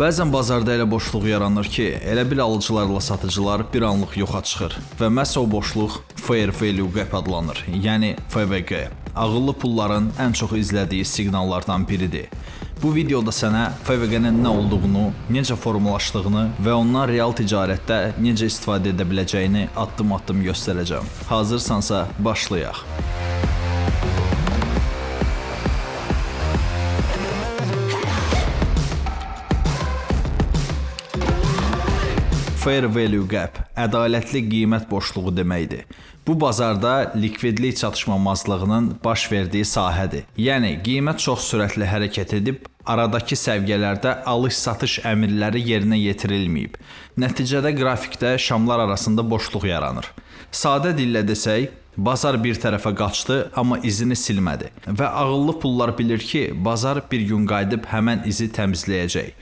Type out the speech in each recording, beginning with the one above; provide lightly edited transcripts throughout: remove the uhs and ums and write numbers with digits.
Bəzən bazarda elə boşluq yaranır ki, elə bil alıcılarla satıcılar bir anlıq yoxa çıxır və məhz o boşluq Fair Value Gap adlanır, yəni FVG. Ağıllı pulların ən çox izlədiyi siqnallardan biridir. Bu videoda sənə FVG-nin nə olduğunu, necə formalaşdığını və ondan real ticarətdə necə istifadə edə biləcəyini addım-addım göstərəcəm. Hazırsansa başlayaq. Fair Value Gap ədalətli qiymət boşluğu deməkdir. Bu bazarda likvidlik çatışmamazlığının baş verdiyi sahədir. Yəni qiymət çox sürətli hərəkət edib, aradakı səviyyələrdə alış-satış əmrləri yerinə yetirilməyib. Nəticədə qrafikdə şamlar arasında boşluq yaranır. Sadə dillə desək, bazar bir tərəfə qaçdı, amma izini silmədi və ağıllı pullar bilir ki, bazar bir gün qayıdıb həmən izi təmizləyəcək.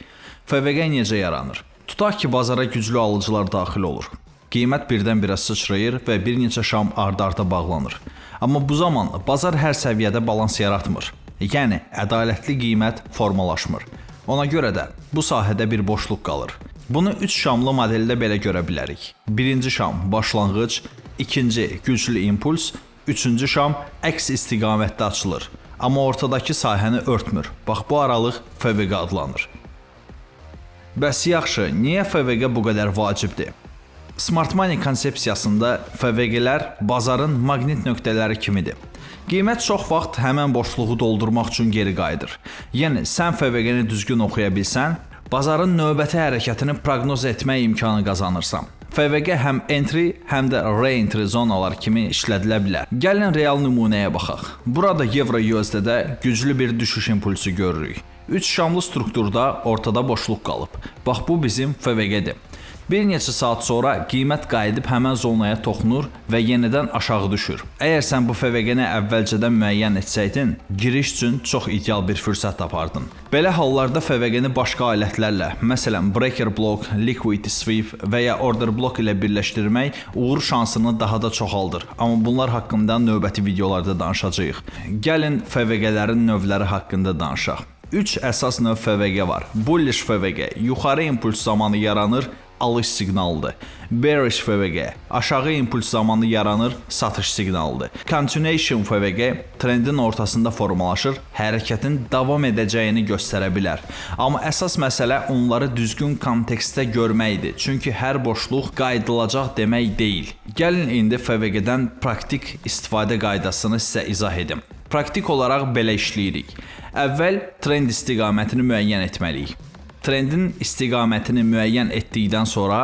FVG necə yaranır? Tutaq ki, bazara güclü alıcılar daxil olur. Qiymət birdən-birə sıçrayır və bir neçə şam ard-arda bağlanır. Amma bu zaman bazar hər səviyyədə balans yaratmır. Yəni ədalətli qiymət formalaşmır. Ona görə də bu sahədə bir boşluq qalır. Bunu 3 şamlı modeldə belə görə bilərik. Birinci şam başlanğıc, ikinci güclü impuls, üçüncü şam əks istiqamətdə açılır. Amma ortadakı sahəni örtmür. Bax bu aralıq FVG adlanır. Bəs yaxşı, niyə FVG bu qədər vacibdir? Smart Money konsepsiyasında FVG-lər bazarın maqnit nöqtələri kimidir. Qiymət çox vaxt həmən boşluğu doldurmaq üçün geri qayıdır. Yəni sən FVG-ni düzgün oxuya bilsən, bazarın növbəti hərəkətini proqnoz etmək imkanı qazanırsan. FVG həm entry, həm də re-entry zonalar kimi işlədilə bilər. Gəlin real nümunəyə baxaq. Burada Euro USD-də güclü bir düşüş impulsu görürük. 3 şamlı strukturda ortada boşluq qalıb. Bax bu bizim FVG-dir. Bir neçə saat sonra qiymət qayıdıb həmən zonaya toxunur və yenidən aşağı düşür. Əgər sən bu FVG-ni əvvəlcədən müəyyən etsəydin, giriş üçün çox ideal bir fürsət tapardın. Belə hallarda FVG-ni başqa alətlərlə, məsələn breaker block, liquidity sweep və ya order block ilə birləşdirmək uğur şansını daha da çoxaldır. Amma bunlar haqqında növbəti videolarda danışacağıq. Gəlin FVG-lərin növləri haqqında danışaq. 3 əsas növ FVG var. Bullish FVG yuxarı impuls zamanı yaranır, alış siqnalıdır. Bearish FVG aşağı impuls zamanı yaranır, satış siqnalıdır. Continuation FVG trendin ortasında formalaşır, hərəkətin davam edəcəyini göstərə bilər. Amma əsas məsələ onları düzgün kontekstdə görməkdir. Çünki hər boşluq qayıdılacaq demək deyil. Gəlin indi FVG-dən praktik istifadə qaydasını sizə izah edim. Praktik olaraq belə işləyirik. Əvvəl trend istiqamətini müəyyən etməliyik. Trendin istiqamətini müəyyən etdikdən sonra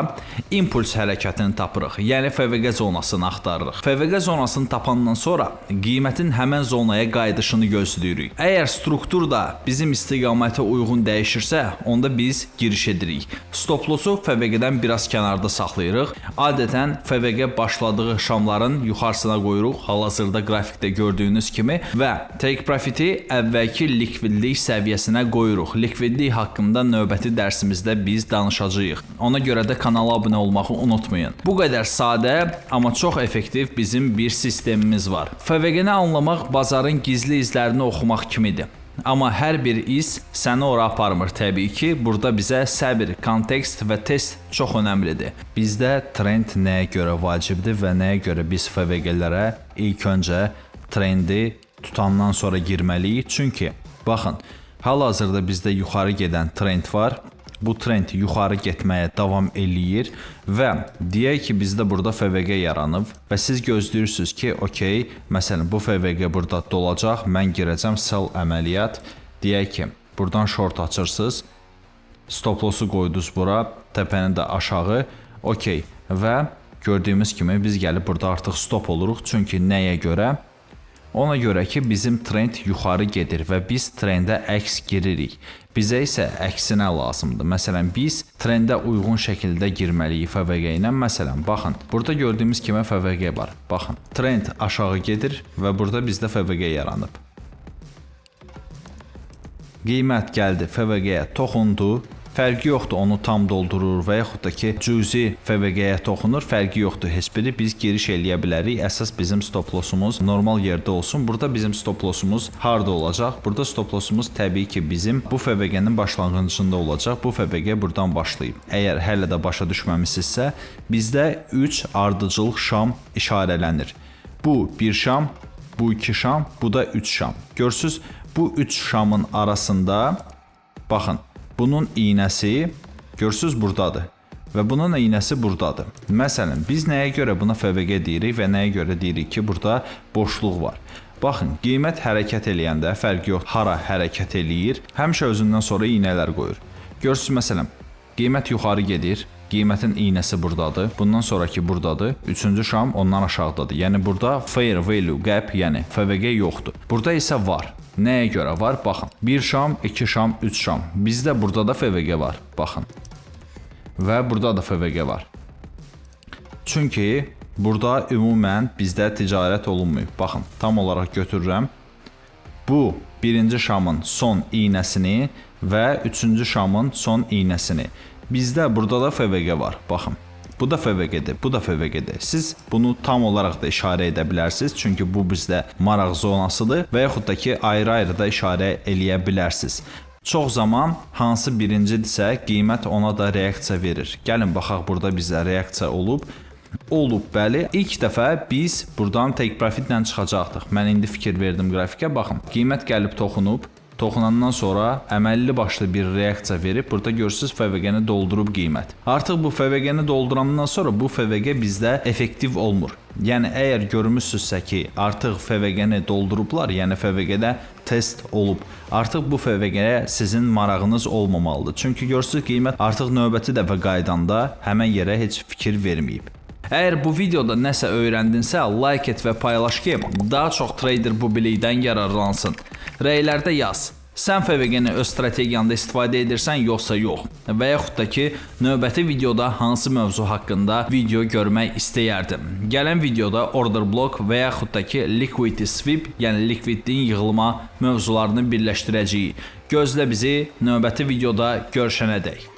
impuls hərəkətini tapırıq. Yəni FVG zonasını axtarırıq. FVG zonasını tapandan sonra qiymətin həmən zonaya qayıdışını gözləyirik. Əgər struktur da bizim istiqamətə uyğun dəyişirsə, onda biz giriş edirik. Stop lossu FVG-dən biraz kənarda saxlayırıq. Adətən FVG başladığı şamların yuxarısına qoyuruq. Hal-hazırda qrafikdə gördüyünüz kimi və take profiti əvvəlki likvidlik səviyyəsinə qoyuruq. Likvidlik haqqında növbəti dərsimizdə biz danışacağıq. Ona görə də kanala abunə olmağı unutmayın. Bu qədər sadə, amma çox effektiv bizim bir sistemimiz var. FVG-ni anlamaq bazarın gizli izlərini oxumaq kimidir. Amma hər bir iz səni ora aparmır təbii ki. Burada bizə səbir, kontekst və test çox önəmlidir. Bizdə trend nəyə görə vacibdir və nəyə görə biz FVG-lərə ilk öncə trendi tutandan sonra girməliyik? Çünki baxın, hal-hazırda bizdə yuxarı gedən trend var. Bu trend yuxarı getməyə davam eləyir və deyək ki, bizdə burada FVG yaranıb və siz gözləyirsiniz ki, okey, məsələn, bu FVG burada dolacaq, mən girəcəm sell əməliyyat. Deyək ki, buradan short açırsınız, stop lossu qoydunuz bura, təpəni də aşağı, okey və gördüyümüz kimi biz gəlib burada artıq stop oluruq. Çünki nəyə görə? Ona görə ki, bizim trend yuxarı gedir və biz trendə əks giririk. Bizə isə əksinə lazımdır. Məsələn, biz trendə uyğun şəkildə girməliyik FVG ilə. Məsələn, baxın, burada gördüyümüz kimi FVG var. Baxın, trend aşağı gedir və burada bizdə FVG yaranıb. Qiymət gəldi FVG-yə toxundu Fərqi yoxdur, onu tam doldurur və yaxud da ki, cüzi FVG-yə toxunur, fərqi yoxdur heç biri. Biz giriş eləyə bilərik. Əsas bizim stop lossumuz normal yerdə olsun. Burada bizim stop lossumuz harda olacaq? Burada stop lossumuz təbii ki, bizim bu FVG-nin başlanğıcında olacaq. Bu FVG buradan başlayıb. Əgər hələ də başa düşməmisinizsə, bizdə 3 ardıcıl şam işarələnir. Bu bir şam, bu iki şam, bu da 3 şam. Görürsüz, bu 3 şamın arasında baxın, bunun iynəsi görürsüz buradadır və bunun iynəsi buradadır. Məsələn, biz nəyə görə buna FVG deyirik və nəyə görə deyirik ki, burada boşluq var. Baxın, qiymət hərəkət eləyəndə fərqi yox, hara hərəkət eləyir, həmişə özündən sonra iynələr qoyur. Görürsüz, məsələn, qiymət yuxarı gedir, qiymətin iynəsi buradadır, bundan sonraki buradadır, üçüncü şam ondan aşağıdadır. Yəni burada fair value gap, yəni FVG yoxdur. Burada isə var. Nəyə görə var? Baxın. 1 şam, 2 şam, 3 şam. Bizdə burada da FVG var. Baxın. Və burada da FVG var. Çünki burada ümumən bizdə ticarət olunmayıb. Baxın, tam olaraq götürürəm. Bu birinci şamın son iynəsini və üçüncü şamın son iynəsini. Bizdə burada da FVG var. Baxın. Bu da FVG-dir, bu da FVG-dir. Siz bunu tam olaraq da işarə edə bilərsiniz. Çünki bu bizdə maraq zonasıdır və yaxud da ki, ayrı-ayrı da işarə eləyə bilərsiniz. Çox zaman hansı birincidirsə, qiymət ona da reaksiya verir. Gəlin baxaq, burada bizə reaksiya olub. Olub, bəli. İlk dəfə biz buradan take profitlə çıxacaqdıq. Mən indi fikir verdim qrafikə. Baxın, qiymət gəlib toxunub. Toxunandan sonra əməlli başlı bir reaksiya verib, burada görürsüz FVG-ni doldurub qiymət. Artıq bu FVG-ni doldurandan sonra bu FVG bizdə effektiv olmur. Yəni əgər görmüsünüzsə ki, artıq FVG-ni doldurublar, yəni FVG-də test olub, artıq bu FVG-yə sizin marağınız olmamalıdır. Çünki görürsüz qiymət artıq növbəti dəfə qayıdanda həmən yerə heç fikir verməyib. Əgər bu videoda nəsə öyrəndinsə, like et və paylaş ki, daha çox trader bu bilikdən yararlansın. Rəylərdə yaz. Sən FVG-ni öz strategiyanda istifadə edirsən, yoxsa yox? Və yaxud da ki, növbəti videoda hansı mövzu haqqında video görmək istəyərdim? Gələn videoda order block və yaxud da ki, liquidity sweep, yəni likvidliyin yığılma mövzularını birləşdirəcəyik. Gözlə bizi, növbəti videoda görüşənədək.